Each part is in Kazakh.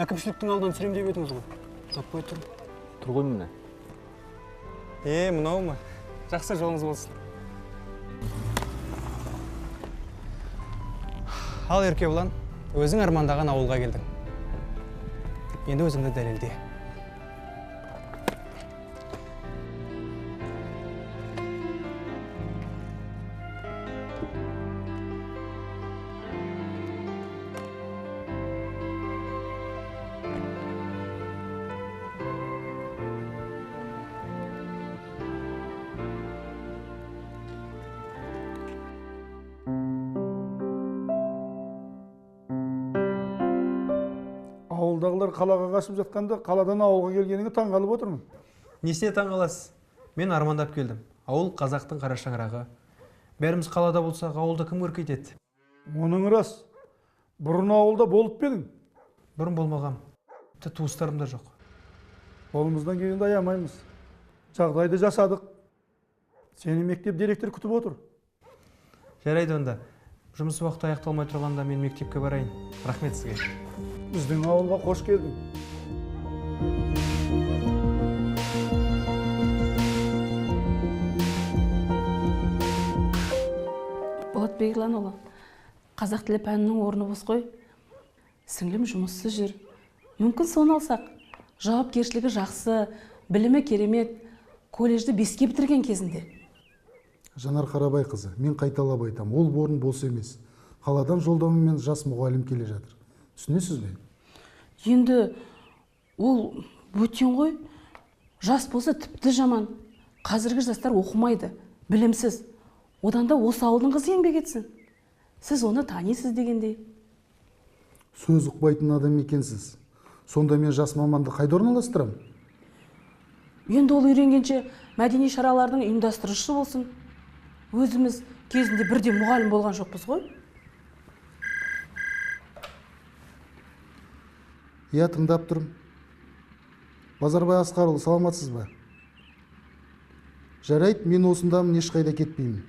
Әкімшіліктің алдынан түсірем деп едіңіз ғой. Таппай тұрмын. Тұр ғой міне. Мынау ма? Жақсы, жолыңыз болсын. Ал Еркебұлан, өзің армандаған ауылға келдің. Енді өзіңді дәлелде. Ауылдағылар қалаға қашып жатқанда, қаладан ауылға келгеніңе таңғалып отырмын. Несіне таңғаласыз? Мен армандап келдім. Ауыл қазақтың қара шаңырағы. Бәріміз қалада болсақ, ауылды кім көркейтеді? Оның рас. Бұрын ауылда болып па едің? Бұрын болмағам. Тіпті туыстарым да жоқ. Қолымыздан келгенді аямаймыз. Жағдайды жасадық. Сені мектеп директоры күтіп отыр. Жарайды онда. Жұмыс уақыты аяқталмай тұрғанда мен мектепке барайын. Рахмет сізге. Біздің ауылға қош келдің. Болатбек Ерланұлы, қазақ тілі пәнінің орны бос қой. Сіңлім жұмыссыз жүр. Мүмкін соны алсақ. Жауапкершілігі жақсы, білімі керемет. Колледжді 5-ке бітірген кезінде. Жанар Қарабайқызы, мен қайталап айтам, ол орын бос емес. Қаладан жолдамамен жас мұғалім келе жатыр. Түсінесіз бе? Енді ол бөтен ғой. Жас болса тіпті жаман. Қазіргі жастар оқымайды, білімсіз. Одан да осы ауылдың қызы еңбек етсін. Сіз оны танисыз дегендей. Сөз ұқпайтын адам екенсіз. Сонда мен жас маманды қайда орналастырам? Енді ол үйренгенше мәдени шаралардың ұйымдастырушысы болсын. Өзіміз кезінде бірден мұғалім болған жоқпыз ғой. Иә, тыңдап тұрмын. Базарбай Асқарұлы, саламатсыз ба? Жарайды, мен осындамын, ешқайда кетпеймін.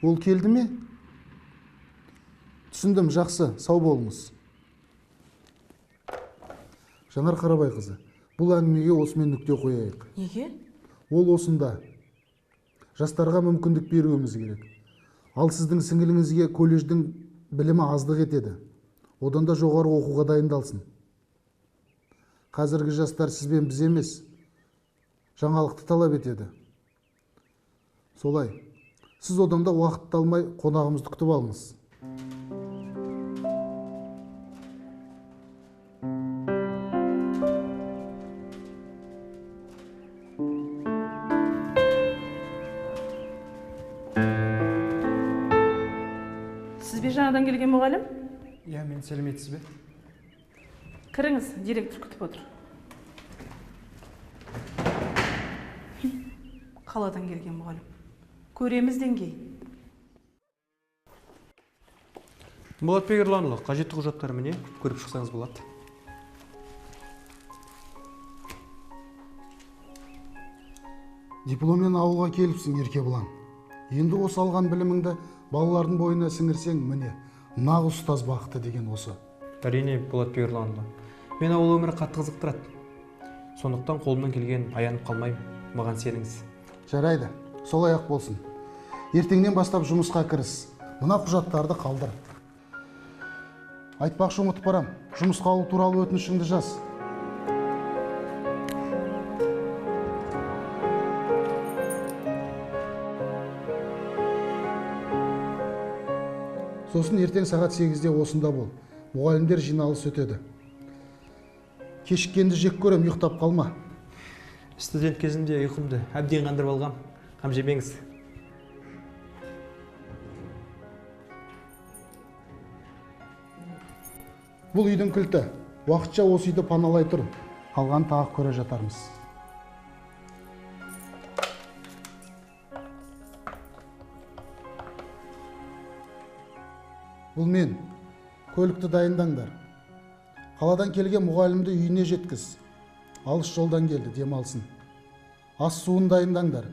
Ол келді ме? Түсіндім, жақсы, сау болыңыз. Жанар Қарабайқызы, бұл әңгімеге осымен нүкте қояйық. Неге? Ол осында. Жастарға мүмкіндік беруіміз керек. Ал сіздің сіңіліңізге колледждің білімі аздық етеді. Одан да жоғары оқуға дайындалсын. Қазіргі жастар сізбен біз емес, жаңалықты талап етеді. Солай. Сіз одан да уақытты алмай қонағымызды күтіп алыңыз. Сіз бе жаңадан келген мұғалім? Иә, мен. Сәлеметсіз бе? Кіріңіз, директор күтіп отыр. Қаладан келген мұғалім. Көреміз деңгей. Болатбек Ерланұлы, қажетті құжаттар міне, көріп шықсаңыз болады. Дипломмен ауылға келіпсің, Еркебұлан. Енді осы алған біліміңді балалардың бойына сіңірсең, міне, нағыз ұстаз бақыты деген осы. Әрине, Болатбек Ерланұлы. Мен ауыл өмірі қатты қызықтырады. Сондықтан қолымнан келген аянып қалмаймын. Маған сеніңіз. Жарайды, солай ақ болсын. Ертеңнен бастап жұмысқа кіріс. Мына құжаттарды қалдыр. Айтпақшы, ұмытып барам. Жұмысқа алу туралы өтінішіңді жаз. Сосын ертең сағат 8-де осында бол. Мұғалімдер жиналыс өтеді. Кешіккенді жек көрем, ұйықтап қалма. Студент кезімде ұйқымды әбден қандырып алғам. Қам жемеңіз. Бұл үйдің кілті. Уақытша осы үйді паналай тұр. Қалғанын тағы көре жатармыз. Бұл мен. Көлікті дайындаңдар. Қаладан келген мұғалімді үйіне жеткіз. Алыс жолдан келді, демалсын. Ас суын дайындаңдар.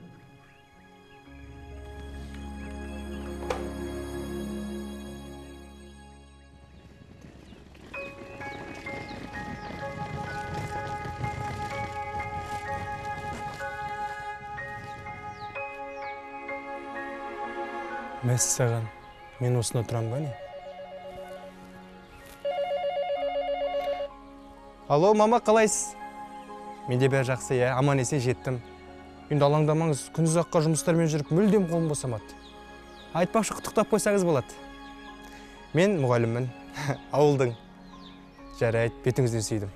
Мәссаған, мен осында тұрам ба не? Алло, мама, қалайсыз? Менде бәрі жақсы, иә, аман есен жеттім. Енді алаңдамаңыз, күн ұзаққа жұмыстармен жүріп мүлдем қолым босамады. Айтпақшы, құттықтап қойсаңыз болады. Мен мұғаліммін, ауылдың. Жарайды, бетіңізден сүйдім.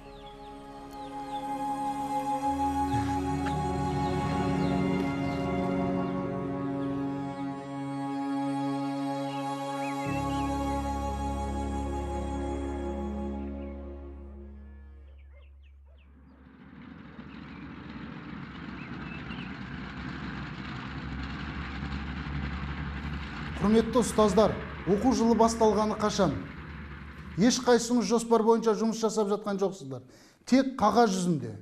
Құрметті ұстаздар, оқу жылы басталғаны қашан? Ешқайсыңыз жоспар бойынша жұмыс жасап жатқан жоқсыздар. Тек қағаз жүзінде.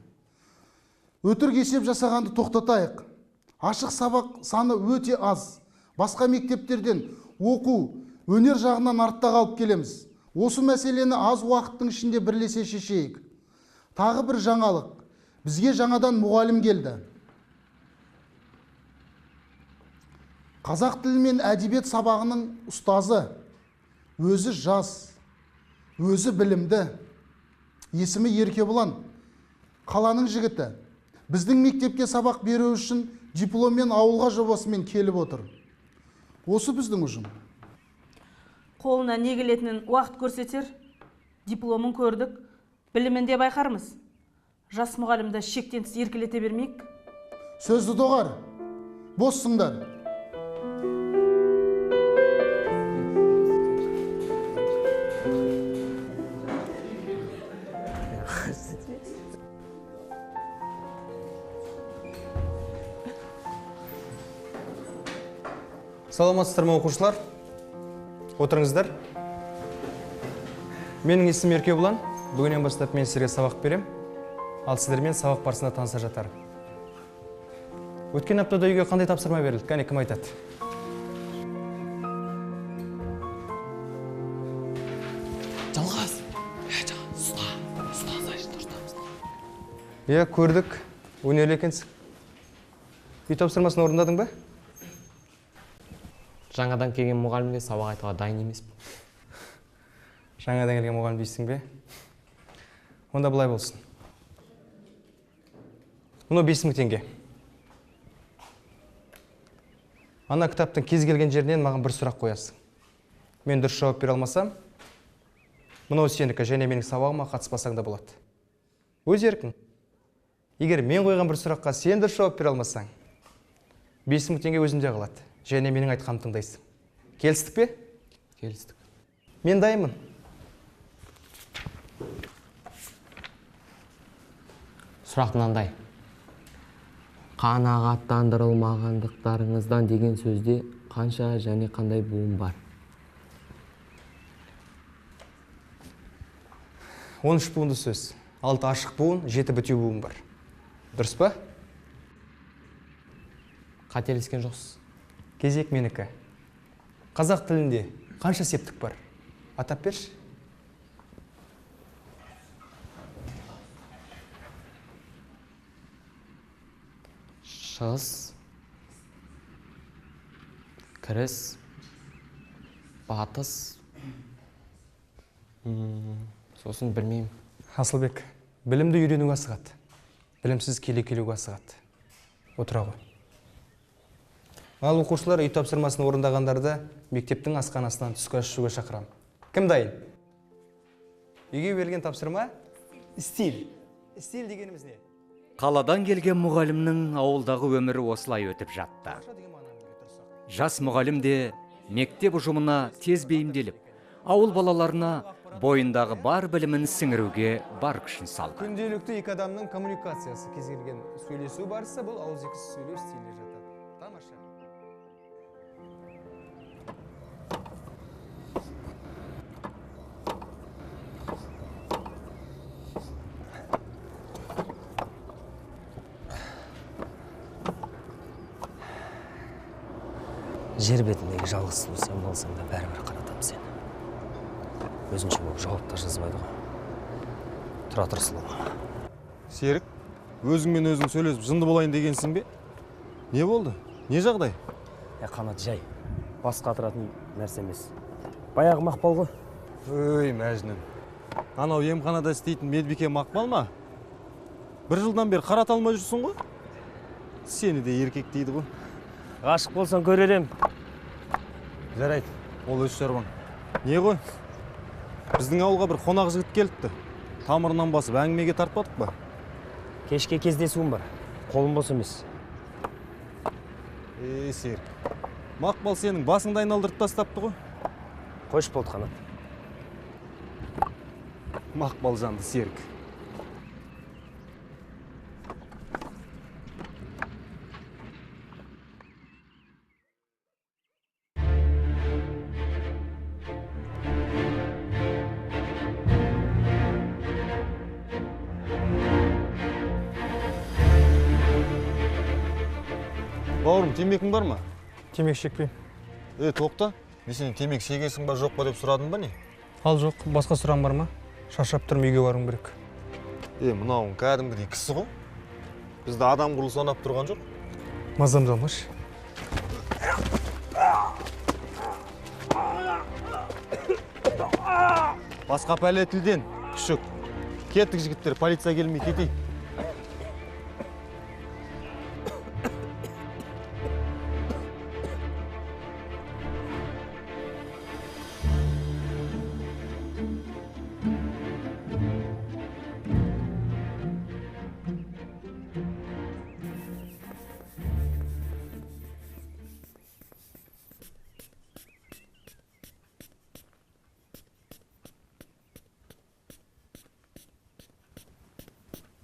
Өтірік есеп жасағанды тоқтатайық. Ашық сабақ саны өте аз. Басқа мектептерден оқу, өнер жағынан артта қалып келеміз. Осы мәселені аз уақыттың ішінде бірлесе шешейік. Тағы бір жаңалық. Бізге жаңадан мұғалім келді. Қазақ тілі мен әдебиет сабағының ұстазы, өзі жас, өзі білімді, есімі Еркебұлан, қаланың жігіті. Біздің мектепке сабақ беру үшін дипломмен ауылға жобасымен келіп отыр. Осы біздің ұжым. Қолына не келетінін уақыт көрсетер, дипломын көрдік, білімін де байқармыз. Жас мұғалімді шектен тыс еркелете бермейік. Сөзді доғар, боссыңдар. Саламатсыздар ма, оқушылар? Отырыңыздар. Менің есімім Еркебұлан. Бүгіннен бастап мен сіздерге сабақ берем. Ал сіздермен сабақ барысында таныса жатармын. Өткен аптада үйге қандай тапсырма берілді? Кәне, кім айтады? Жалғас. Иә, көрдік. Өнерлі екенсің. Үй тапсырмасын орындадың ба? Жаңадан келген мұғалімге сабақ айтуға дайын емеспін. Жаңадан келген мұғалім дейсің бе? Онда былай болсын. Мынау 5000 теңге. Ана кітаптың кез келген жерінен маған бір сұрақ қоясың. Мен дұрыс жауап бере алмасам, мынау сенікі және менің сабағыма қатыспасаң да болады. Өз еркің. Егер мен қойған бір сұраққа сен дұрыс жауап бере алмасаң, 5000 теңге өзімде қалады. Және менің айтқанымды тыңдайсың. Келістік пе? Келістік. Мен дайынмын. Сұрақ мынандай. Қанағаттандырылмағандықтарыңыздан деген сөзде қанша және қандай буын бар? 13 буынды сөз. 6 ашық буын, 7 бітеу буын бар. Дұрыс па? Қателескен жоқсыз. Кезек менікі. Қазақ тілінде қанша септік бар? Атап берші. Шығыс, кіріс, батыс, сосын білмеймін. Асылбек, білімді үйренуге асығады. Білімсіз келе келуге асығады. Отыра ғой. Ал оқушылар, үй тапсырмасын орындағандарды мектептің асханасынан түскі ас ішуге шақырамын. Кім дайын? Үйге берілген тапсырма стиль. Стиль дегеніміз не? Қаладан келген мұғалімнің ауылдағы өмірі осылай өтіп жатты. Жас мұғалім де мектеп ұжымына тез бейімделіп, ауыл балаларына бойындағы бар білімін сіңіруге бар күшін салды. Күнделікті екі адамның коммуникациясы, кез келген сөйлесу барысы бұл ауызекі сөйлеу стиліне жатады. Тамаша. Жер бетіндегі жалғыз сұлу сен болсаң да бәрібір қаратам сені. Өзінше болып жауап та жазбайды ғой. Тұра тұр сұлу. Серік, өзіңмен өзің сөйлесіп жынды болайын дегенсің бе? Не болды? Не жағдай? Қанат, жай. Бас қатыратын нәрсе емес. Баяғы Мақпал ғой. Өй, Мәжнүн. Анау емханада істейтін медбике Мақпал ма? Бір жылдан бері қарата алмай жүрсің ғой. Сені де еркек дейді ғой. Ғашық болсаң көрер ем. Жарайды, ол өз шаруаң. Не ғой? Біздің ауылға бір қонақ жігіт келіпті. Тамырынан басып әңгімеге тартпадық па? Кешке кездесуім бар. Қолым бос емес. Е, Серік. Мақпал сенің басыңды айналдырып тастапты ғой. Қош болды, Қанат. Мақпал жанды Серік. Бауырым, темекің бар ма? Темекі шекпеймін. Тоқта, мен сенен темекі шегесің ба, жоқ па деп сұрадым ба не? Ал жоқ, басқа сұрағың бар ма? Шаршап тұрмын, үйге баруым керек. Мынауың кәдімгідей кісі ғой. Бізді адам құрлы санап тұрған жоқ. Мазамды алмашы. Басқа пәле тілден, күшік. Кеттік жігіттер, полиция келмей кетейік.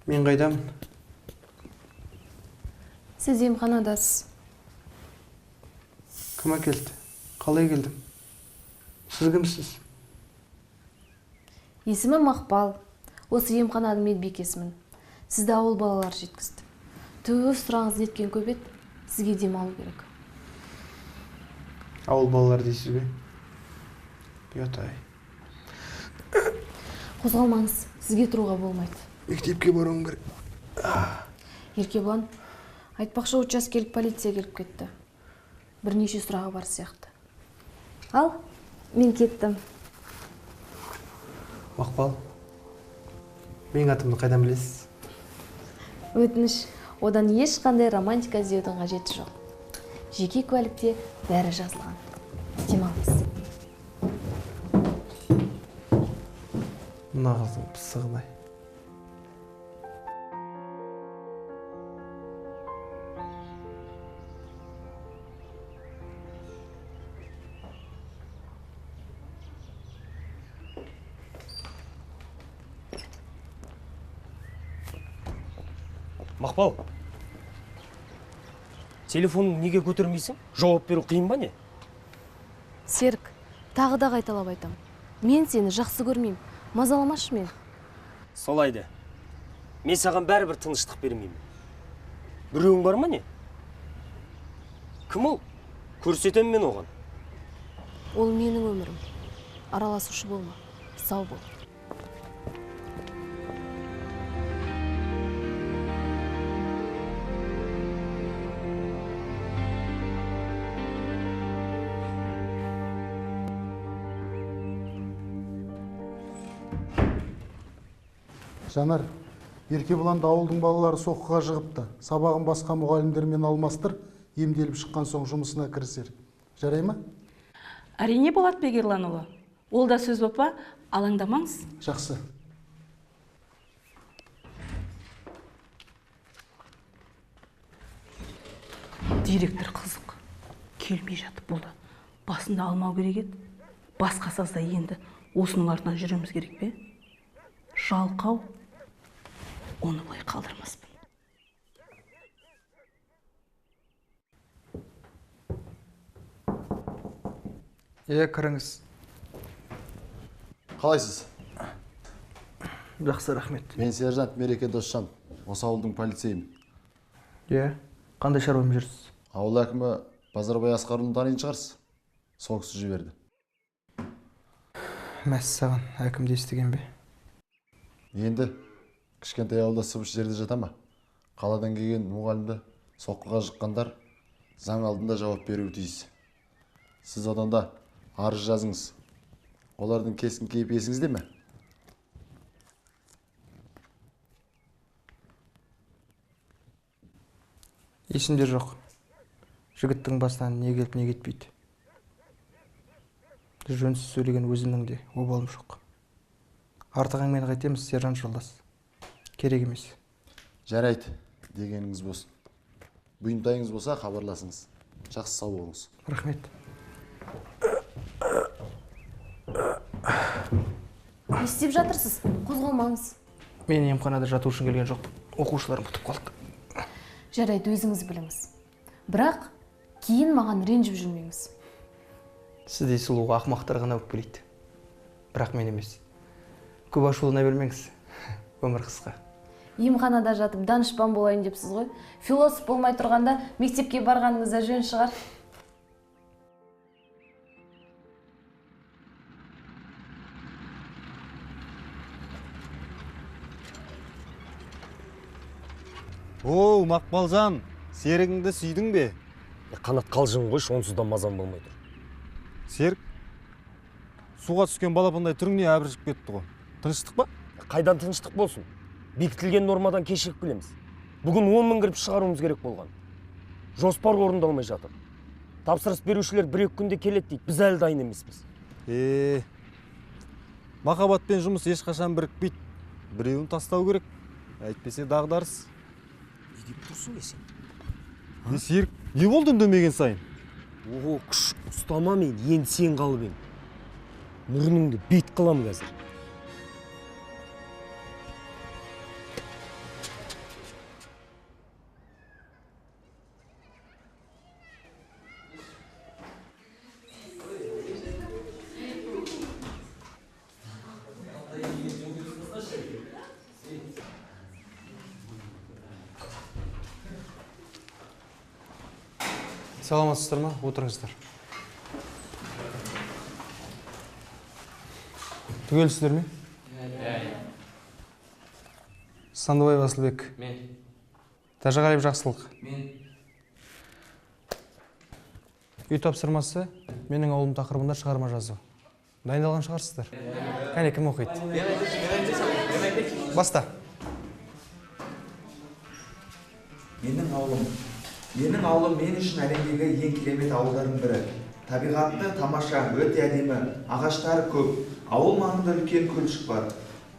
Мен қайдамын? Сіз емханадасыз. Кім әкелді? Қалай келдім? Сіз кімсіз? Есімім Мақпал. Осы емхананың медбикесімін. Сізді ауыл балалары жеткізді. Түф, сұрағыңыз неткен көп еді. Сізге демалу керек. Ауыл балалары дейсіз бе? Ұят-ай. Қозғалмаңыз, сізге тұруға болмайды. Мектепке баруым керек. Еркебұлан, айтпақшы, учаскелік полиция келіп кетті. Бірнеше сұрағы бар сияқты. Ал, мен кеттім. Мақпал, менің атымды қайдан білесіз? Өтініш, одан ешқандай романтика іздеудің қажеті жоқ. Жеке куәлікте бәрі жазылған. Демалыңыз. Мына қыздың пысығын-ай. Мақпал, телефонын неге көтермейсің? Жауап беру қиын ба не? Серік, тағы да қайталап айтам. Мен сені жақсы көрмеймін. Мазаламашы мен. Солай да. Мен саған бәрібір тыныштық бермеймін. Біреуің бар ма не? Кім ол? Көрсетемін мен оған. Ол менің өмірім. Араласушы болма. Сау бол. Жанар, Еркебұланды ауылдың балалары соққыға жығыпты. Сабағын басқа мұғалімдермен алмастыр, емделіп шыққан соң жұмысына кірісер. Жарай ма? Әрине, Болатбек Ерланұлы. Ол да сөз бопа, алаңдамаңыз. Жақсы. Директор қызық. Келмей жатып болды. Басында алмау керек еді. Басқа сазда енді осының артынан жүруіміз керек пе? Жалқау, оны былай қалдырмаспын. Кіріңіз. Қалайсыз? Жақсы, рахмет. Мен сержант Мереке Досжан, осы ауылдың полицейімін. Қандай шаруамен жүрсіз? Ауыл әкімі Базарбай Асқарұлын танитын шығарсыз. Сол кісі жіберді. Мәссаған, әкімді естіген бе? Енді кішкентай ауылда сыбыс жерде жата ма? Қаладан келген мұғалімді соққыға жыққандар заң алдында жауап беруі тиіс. Сіз одан да арыз жазыңыз. Олардың кесін кейпі есіңізде ме? Есімде жоқ. Жігіттің басынан не келіп, не кетпейді. Жөнсіз сөйлеген өзімнің де обалым жоқ. Артық әңгімені қайтеміз, сержант жолдас. Керек емес. Жарайды, дегеніңіз болсын. Бұйымтайыңыз болса, хабарласыңыз. Жақсы, сау болыңыз. Рахмет. Не істеп жатырсыз? Қозғалмаңыз. Мен емханада жату үшін келген жоқпын. Оқушыларым ұтып қалды. Жарайды, өзіңіз біліңіз. Бірақ кейін маған ренжіп жүрмеңіз. Сіздей сұлуға ақымақтар ғана өкпелейді. Бірақ мен емес. Көп ашулана бермеңіз. Өмір қысқа. Емханада жатып данышпан болайын депсіз ғой. Философ болмай тұрғанда мектепке барғаныңыз да жөн шығар. Оу, Мақпалжан, серігіңді сүйдің бе? Қанат, қалжың қойшы, онсыз да мазам болмай тұр. Серік, суға түскен балапандай түрің не әбіржіп кетті ғой. Тыныштық па? Қайдан тыныштық болсын? Бекітілген нормадан кешігіп келеміз. Бүгін 10 мың кіріп шығаруымыз керек болған. Жоспар орындалмай жатыр. Тапсырыс берушілер 1-2 күнде келеді дейді. Біз әлі дайын емеспіз. Махаббат пен жұмыс ешқашан бірікпейді. Біреуін тастау керек. Әйтпесе дағдарыс. Не деп тұрсың сен? Не, Серік, не болды үндемеген сайын? О, күш, ұстама мен, енді сен қалып ең. Мұрныңды бет қылам қазір. Саламатсыздар ма? Отырыңыздар. Түгелсіздер ме? Иә. Сандыбаев Асылбек. Мен. Тәжіғалиев Жақсылық. Мен. Үй тапсырмасы менің ауылым тақырыбында шығарма жазу. Дайындалған шығарсыздар. Кәне, кім оқиды? Баста. Менің ауылым. Менің ауылым мен үшін әлемдегі ең керемет ауылдардың бірі. Табиғаты тамаша, өте әдемі, ағаштары көп. Ауыл маңында үлкен көлшік бар.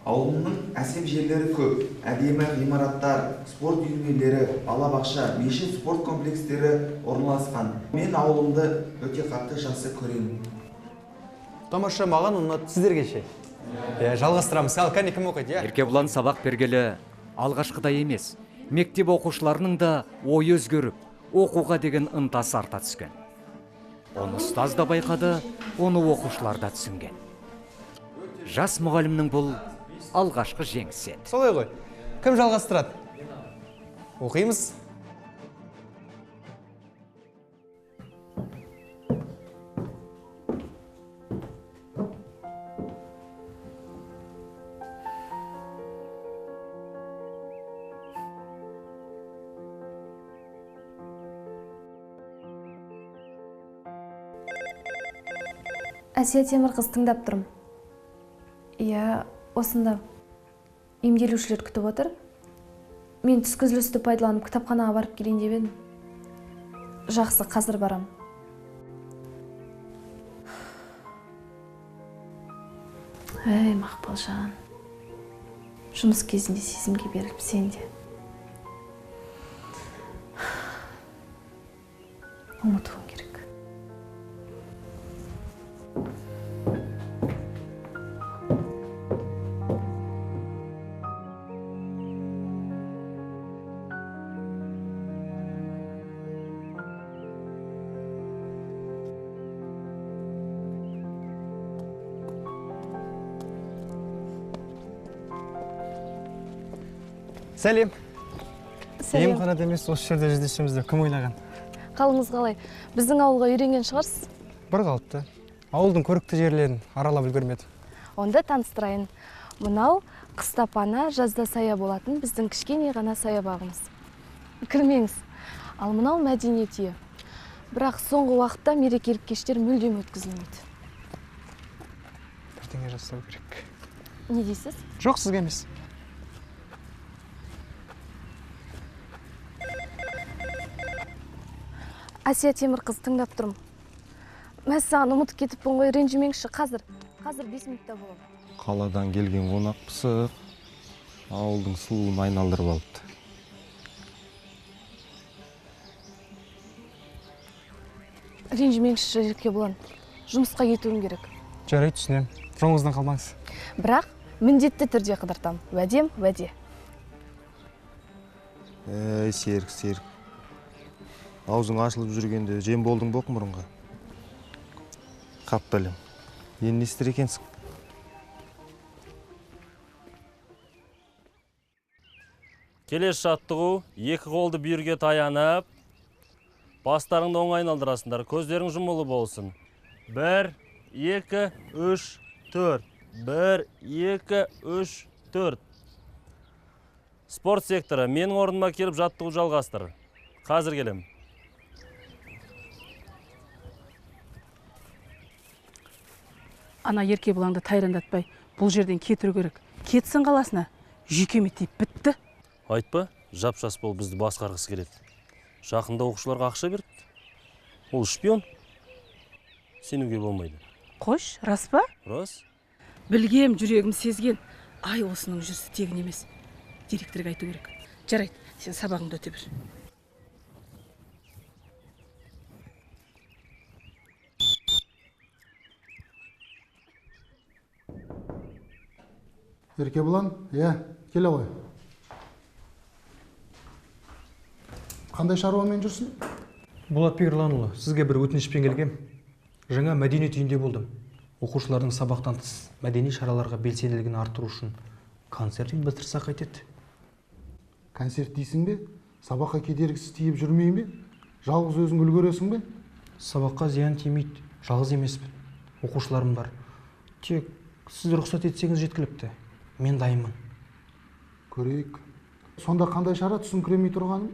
Ауылымның әсем жерлері көп. Әдемі ғимараттар, спорт үйірмелері, балабақша, мешіт, спорт комплекстері орналасқан. Мен ауылымды өте қатты жақсы көремін. Тамаша, маған ұнады, сіздерге ше? Жалғастырамыз. Ал кәне, кім оқиды? Еркебұлан сабақ бергелі алғашқыдай емес. Мектеп оқушыларының да ойы өзгеріп, оқуға деген ынтасы арта түскен. Оны ұстаз да байқады, оны оқушылар да түсінген. Жас мұғалімнің бұл алғашқы жеңісі еді. Солай ғой. Кім жалғастырады? Оқимыз. Әсия Темірқыз, тыңдап тұрмын. Иә, осында емделушілер күтіп отыр. Мен түскі үзілісті пайдаланып кітапханаға барып келейін деп едім. Жақсы, қазір барам. Әй, Мақпалжан. Жұмыс кезінде сезімге беріліп сен де. Ұмытуың керек. Сәлем. Сәлем. Емханада емес, осы жерде жүздесеміз деп кім ойлаған? Қалыңыз қалай? Біздің ауылға үйренген шығарсыз? Бір қалыпты. Ауылдың көрікті жерлерін аралап үлгермедім. Онда таныстырайын. Мынау қыста пана, жазда сая болатын біздің кішкене ғана саябағымыз. Кірмеңіз. Ал мынау мәдениет үйі. Бірақ соңғы уақытта мерекелік кештер мүлдем өткізілмейді. Бірдеңе жасау керек. Не дейсіз? Жоқ, сізге емес. Әсия Темірқыз, тыңдап тұрмын. Мәссаған, ұмытып кетіппін ғой, ренжімеңізші. Қазір 5 минутта боламын. Қаладан келген қонақ пысық, ауылдың сұлуын айналдырып алыпты. Ренжімеңізші, Еркебұлан. Жұмысқа кетуім керек. Жарайды, түсінемін. Жолыңыздан қалмаңыз. Бірақ міндетті түрде қыдыртам. Уәдем, уәде. Әй, Серік, Серік. Аузың ашылып жүргенде жем болдың боқ мұрынға. Қап бәлем. Енді не істер екенсің? Келесі жаттығу, екі қолды бүйірге таянып, бастарыңды оң айналдырасыңдар, көздерің жұмулы болсын. 1, 2, 3, 4. 1, 2, 3, 4. Спорт секторы, менің орныма келіп жаттығу жалғастыр. Қазір келем. Ана Еркебұланды тайрандатпай, бұл жерден кетіру керек. Кетсін қаласына, жүйкеме тиіп бітті. Айтпа, жап-жас болып бізді басқарғысы келеді. Жақында оқушыларға ақша беріпті. Ол шпион. Сенуге болмайды. Қош, рас па? Рас. Білгем, жүрегім сезген. Ай, осының жүрісі тегін емес. Директорға айту керек. Жарайды, сен сабағыңды өте бер. Еркебұлан, иә, келе ғой. Қандай шаруамен жүрсің? Болатбек Ерланұлы, сізге бір өтінішпен келгем. Жаңа мәдениет үйінде болдым. Оқушылардың сабақтан тыс мәдени шараларға белсенділігін арттыру үшін концерт ұйымдастырсақ қайтеді. Концерт дейсің бе? Сабаққа кедергісіз тиіп жүрмейін бе? Жалғыз өзің үлгересің бе? Сабаққа зиян тимейді. Жалғыз емеспін. Оқушыларым бар. Тек сіз рұқсат етсеңіз жеткілікті. Мен дайынмын. Көрейік. Сонда қандай шара, түсіңкіремей тұрғаным?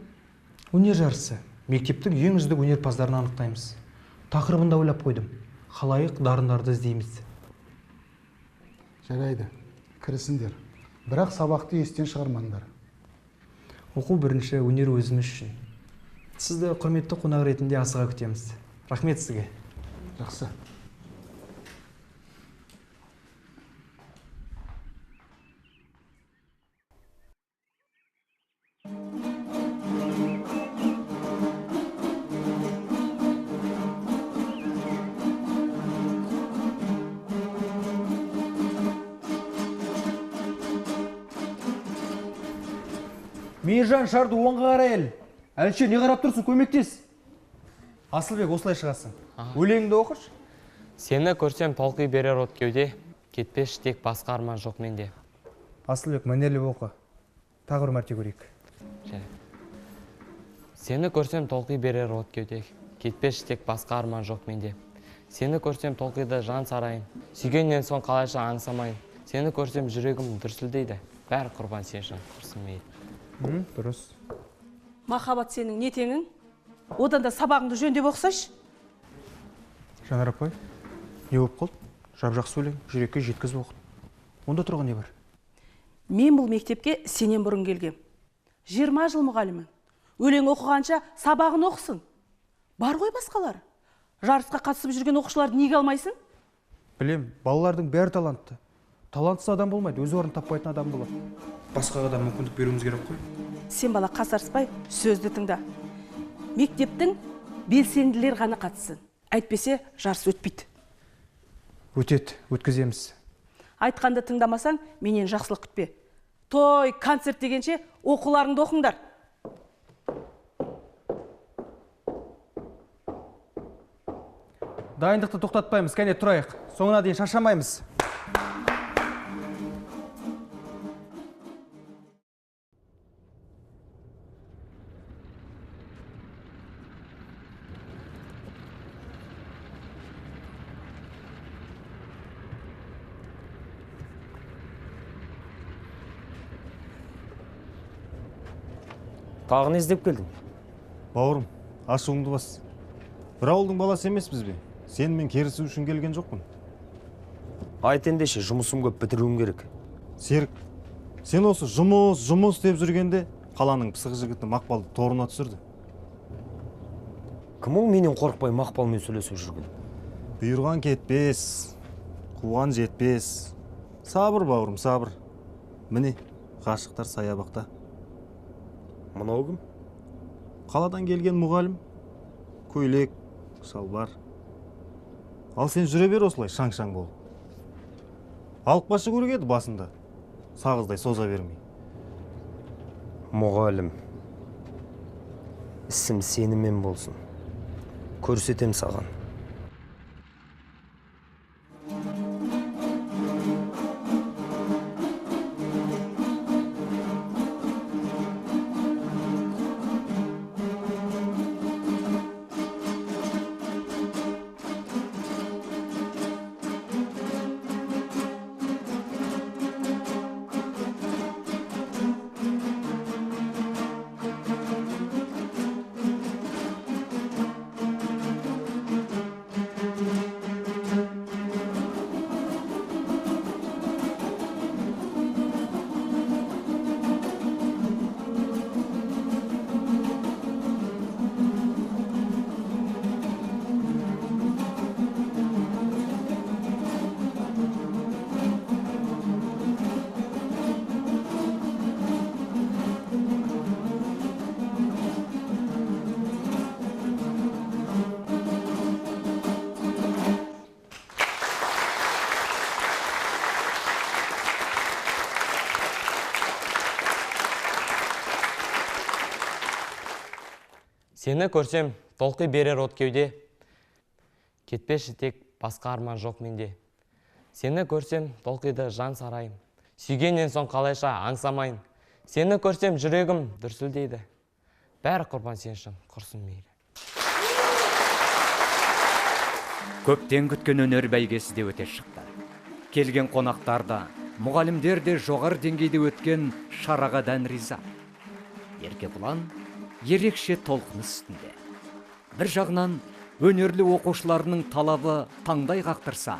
Өнер жарысы. Мектептің ең үздік өнерпаздарын анықтаймыз. Тақырыбын да ойлап қойдым. Халайық дарындарды іздейміз. Жарайды, кірісіңдер. Бірақ сабақты естен шығармаңдар. Оқу бірінші, өнер өзіміз үшін. Сізді құрметті қонақ ретінде асыға күтеміз. Рахмет сізге. Жақсы. Мейіржан, шарды оңға қарай әл. Әлішер, не қарап тұрсың, көмектес. Асылбек, осылай шығасың. Өлеңіңді оқыш. Сені көрсем толқи берер от кеуде, кетпеш тек басқа арман жоқ менде. Асылбек, мәнерлеп оқы. Тағы бір мәрте көрейік. Сені көрсем толқи берер от кеуде, кетпеш тек басқа арман жоқ менде. Сені көрсем толқиды жан сарайым, сүйгеннен соң қалайша аңсамайын. Сені көрсем жүрегім дүрсілдейді, бәрі құрбан сен үшін құрсын мейіл. Дұрыс. Махаббат сенің не теңің? Одан да сабағыңды жөндеп оқысайшы. Жанар апай, не болып қалды? Жап-жақсы өлең, жүрекке жеткізіп оқыды. Онда тұрған не бар? Мен бұл мектепке сенен бұрын келгем. 20 жыл мұғаліммін. Өлең оқығанша сабағын оқысын. Бар ғой басқалары. Жарысқа қатысып жүрген оқушыларды неге алмайсың? Білем, балалардың бәрі талантты. Талантсыз адам болмайды, өз орнын таппайтын адам болады. Басқаға да мүмкіндік беруіміз керек қой. Сен бала қасарыспай, сөзді тыңда. Мектептің белсенділер ғана қатыссын. Әйтпесе жарыс өтпейді. Өтеді, өткіземіз. Айтқанды тыңдамасаң, менен жақсылық күтпе. Той, концерт дегенше оқуларыңды оқыңдар. Дайындықты тоқтатпаймыз, кәне тұрайық. Соңына дейін шаршамаймыз. Тағы не іздеп келдің? Бауырым, ашуыңды бас. Бір ауылдың баласы емеспіз бе? Сенімен керісу үшін келген жоқпын. Айт ендеше, жұмысым көп, бітіруім керек. Серік, сен осы жұмыс, жұмыс деп жүргенде қаланың пысық жігіті Мақпалды торына түсірді. Кім ол менен қорықпай Мақпалмен сөйлесіп жүрген? Бұйырған кетпес, қуған жетпес. Сабыр, бауырым, сабыр. Міне, ғашықтар саябақта. Мынау кім? Қаладан келген мұғалім. Көйлек, шалбар. Ал сен жүре бер осылай шаң-шаң болып. Алып қашы көрек еді басында. Сағыздай соза бермей. Мұғалім, ісім сенімен болсын. Көрсетем саған. Сені көрсем, толқи берер от кеуде. Кетпеші тек, басқа арман жоқ менде. Сені көрсем, толқиды жан сарайым. Сүйгеннен соң қалайша аңсамайын. Сені көрсем, жүрегім дүрсілдейді. Бәрі құрбан сен үшін, құрсын мейлі. Көптен күткен өнер бәйгесі де өте шықты. Келген қонақтар да, мұғалімдер де жоғары деңгейде өткен шараға дән риза. Еркебұлан ерекше толқыныс үстінде. Бір жағынан өнерлі оқушыларының талабы таңдай қақтырса,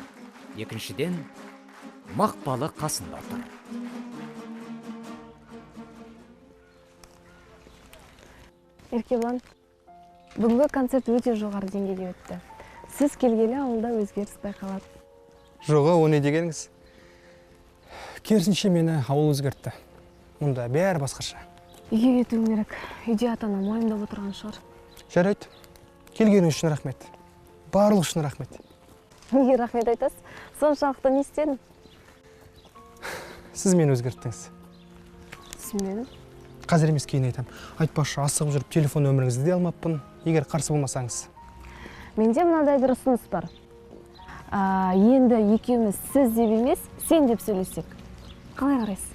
екіншіден Мақпалы қасында отыр. Еркебұлан, бүгінгі концерт өте жоғары деңгейде өтті. Сіз келгелі ауылда өзгеріс байқалады. Жоға, о не дегеніңіз? Керісінше мені ауыл өзгертті. Мұнда бәрі басқаша. Үйге кетуім керек. Үйде ата-анам уайымдап отырған шығар. Жарайды. Келгенің үшін рахмет. Барлық үшін рахмет. Неге рахмет айтасыз? Соншалықты не істедің? Сіз мені өзгерттіңіз. Түсінбедім. Қазір емес, кейін айтам. Айтпақшы, асығып жүріп телефон нөміріңізді де алмаппын, егер қарсы болмасаңыз. Менде мынадай бір ұсыныс бар. Енді екеуміз сіз деп емес, сен деп сөйлессек. Қалай қарайсыз?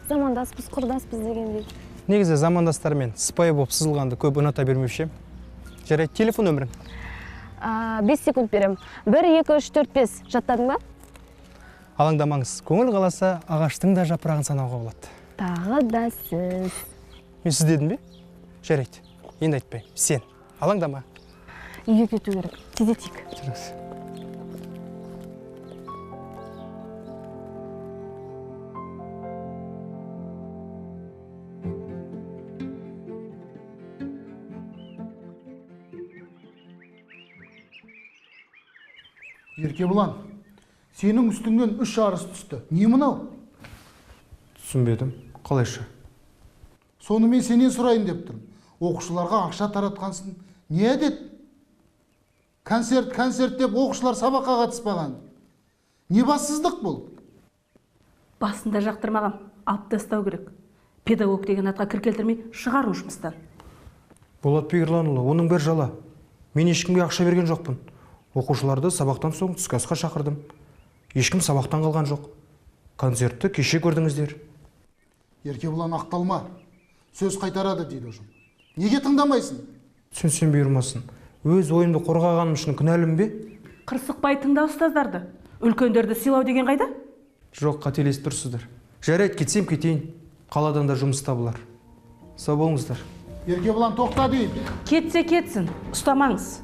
Замандаспыз, құрдаспыз дегендей. Негізі замандастармен сыпайы болып сызылғанды көп ұната бермеуші. Жарайды, телефон нөмірің. 5 секунд берем. 1, 2, 3, 4, 5. Жаттадың ба? Алаңдамаңыз. Көңіл қаласа, ағаштың да жапырағын санауға болады. Тағы да сіз. Мен сіз дедім бе? Жарайды, енді айтпаймын. Сен, алаңдама. Үйге кету керек. Тездетейік. Жүріңіз. Еркебұлан, сенің үстіңнен 3 арыз түсті. Не мынау? Түсінбедім. Қалайша? Соны мен сенен сұрайын деп тұрмын. Оқушыларға ақша таратқансың. Не әдет? Концерт, концерт деп оқушылар сабаққа қатыспаған. Не бассыздық бұл? Басында жақтырмаған, алып тастау керек. Педагог деген атқа кір келтірмей шығару жұмыстан. Болатбек Ерланұлы, оның бәрі жала. Мен ешкімге ақша берген жоқпын. Оқушыларды сабақтан соң түскі асқа шақырдым. Ешкім сабақтан қалған жоқ. Концертті кеше көрдіңіздер. Еркебұлан, ақталма. Сөз қайтарады дейді ұжым. Неге тыңдамайсың? Түсінсем бұйырмасын. Өз ойымды қорғағаным үшін күнәлімін бе? Қырсықпай тыңда ұстаздарды. Үлкендерді сыйлау деген қайда? Жоқ, қателесіп тұрсыздар. Жарайды, кетсем кетейін. Қаладан да жұмыс табылар. Сау болыңыздар. Еркебұлан, тоқта деймін. Кетсе кетсін, ұстамаңыз.